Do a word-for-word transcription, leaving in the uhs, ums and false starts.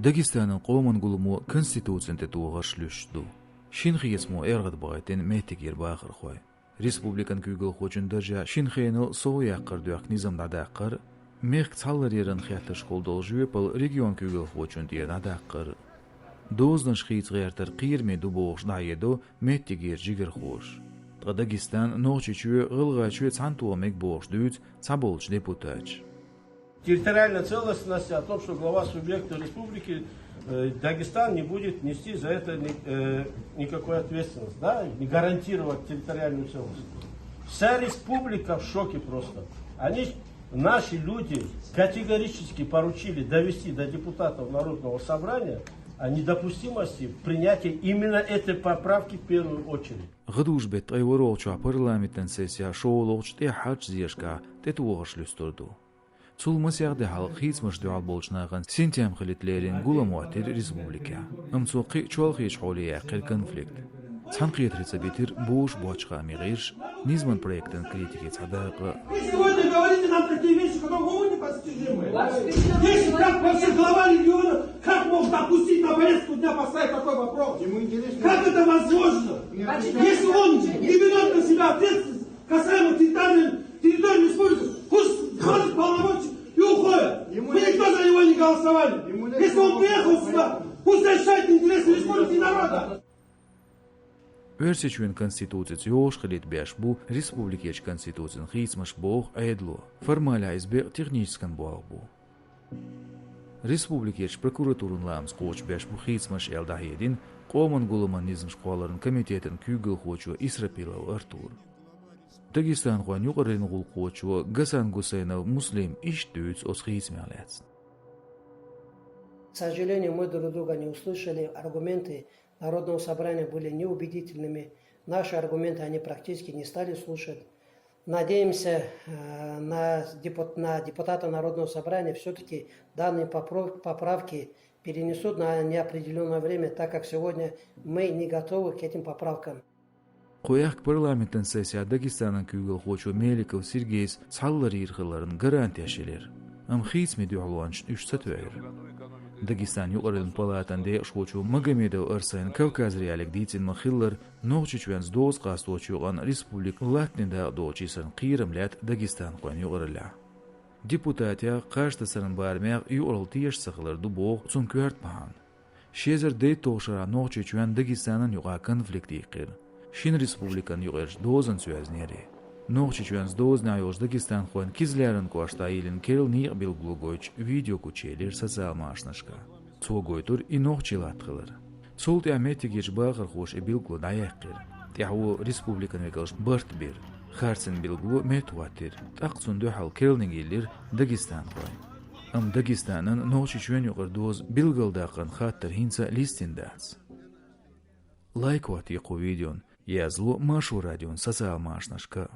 Дагестанан къоман гуламо Конституцина тӀе тохарш луьстуш ду. Шина хетамо эргӀадбахийтина меттигера бахархой. Республикан куьйгалхочун даржехь шина хенал совъяккхар доьхку низам дӀадаккхар, мехка цхьалларъяран хеттаршкахула долу жоьпалла регион куьйгалхочунна тӀера дӀадаккхар. Дозанаш хийца гӀертар кхераме ду бохуш дӀахьедо меттигера жигархоша. Ткъа Дагестан, Нохчийчоь, ГӀалгӀайчоь цхьаьнатоха мега бохуш дуьйцу цхьаболчу депутаташа. Территориальной целостности, о том, что глава субъекта республики, э, Дагестан не будет нести за это ни- э, никакой ответственности, да, не гарантировать территориальную целостность. Вся республика в шоке просто. Они, наши люди категорически поручили довести до депутатов Народного собрания о недопустимости принятия именно этой поправки в первую очередь. ГӀадужу беттан ткъе ворхӀалгӀачохь парламентан сессехь шолгӀачу тӀаьххьарчу зешкахь тӀетохарш луьстур ду. Цул масех де хьалха хийцамашна дуьхьал болчу нахана синтем хилийта леррина гулам хӀоттийра республикехь. Амма цо кхин а чолхечу хьоле яьккхира конфликт. Цхьаьнакхетаре ца битира бозуш боцчу хаамийн гӀирсаша, низаман проектан критикийн цхьа дакъа. Вы сегодня говорите нам такие вещи, которые, увы, непостижимы. Если как вообще глава региона, как мог допустить на повестку дня поставить такой вопрос? Ему интересно. Как это возможно? Нет, если он не берет на себя ответственность, касаемо территории, территории республики, пусть сходит полномочий и уходит. Ему Мы никто за него не голосовали. Ему нет Если он приехал сюда, пусть защищает интересы республики и народа. Оьрсийчоьнан конституцица йолуш хилийта беш бу республикерчу конституцин хийцамаш, боху Ӏедало. Формалехь иза бекъа техническан болх бу. Республикерчу прокуратуран лаамца кхочуш беш бу хийцамаш аьлла дӀахьедина Къоман гуламан низамаш кхолларан комитетан куьйгалхочо Исрапилов Артура. Дагестанхойн юкъараллин гӀуллакхочо Гасан Гусейнов Муслима иштта дуьйцу оцу хийцамех лаьцна. К сожалению, мы друг друга не услышали, аргументы Народного собрания были неубедительными, наши аргументы они практически не стали слушать. Надеемся, э, на депут- на депутата Народного собрания, все-таки данные попро- поправки перенесут на неопределённое время, так как сегодня мы не готовы к этим поправкам. Кху аьхка парламентан сессехь Дагестанан куьйгалхочо Меликов Сергейс цхьалларъяр хиларна гарантеш елира. Амма хийцамийн дуьхьалончашна уьш ца тоьара. Дагестанан юкъараллин палатан декъашхочо Магомедов Арсайна Кавказ.Реалиига дийцина ма-хиллара, Нохчийчоьнца доза къасточу юкъана республика латтанийн дакъа долчу йисарна кхерам лаьтта дагестанхойн юкъараллехь. Депутатех, кхаж тасаран барамех юкъаралла теша ца хилар ду боху цунна коьрта бахьана. Ши эзар дейтталгӀачу шарахь Нохчийчоьнна Дагестанан юкъахь конфликт иккхира. Шина республикан юкъерчу дозанца йоьзнера. Нохчийчоьнца дозанехь йолчу дагестанхойн Кизляран кӀоштахь йиллина керла некъан билгало гойтуш видео гучуелира социал машанашкахь. Цо гойтура и нохчий латта хилар. Цул тӀаьхьа меттигерчу бахархоша и билгало дӀаяьккхира. ТӀаьхьо республикан векалшна барт бира. Харцан билгало меттахӀоттийра, тӀаккха цунна дуьхьал керланиг йиллира дагестанхой. Амма Дагестанан, Нохчийчоьнан юкъара доза билгалдаккхарна хаттар хӀинца а листина дац. Лайк хӀоттае кху видеона, язло Маршо радион социал машанашка.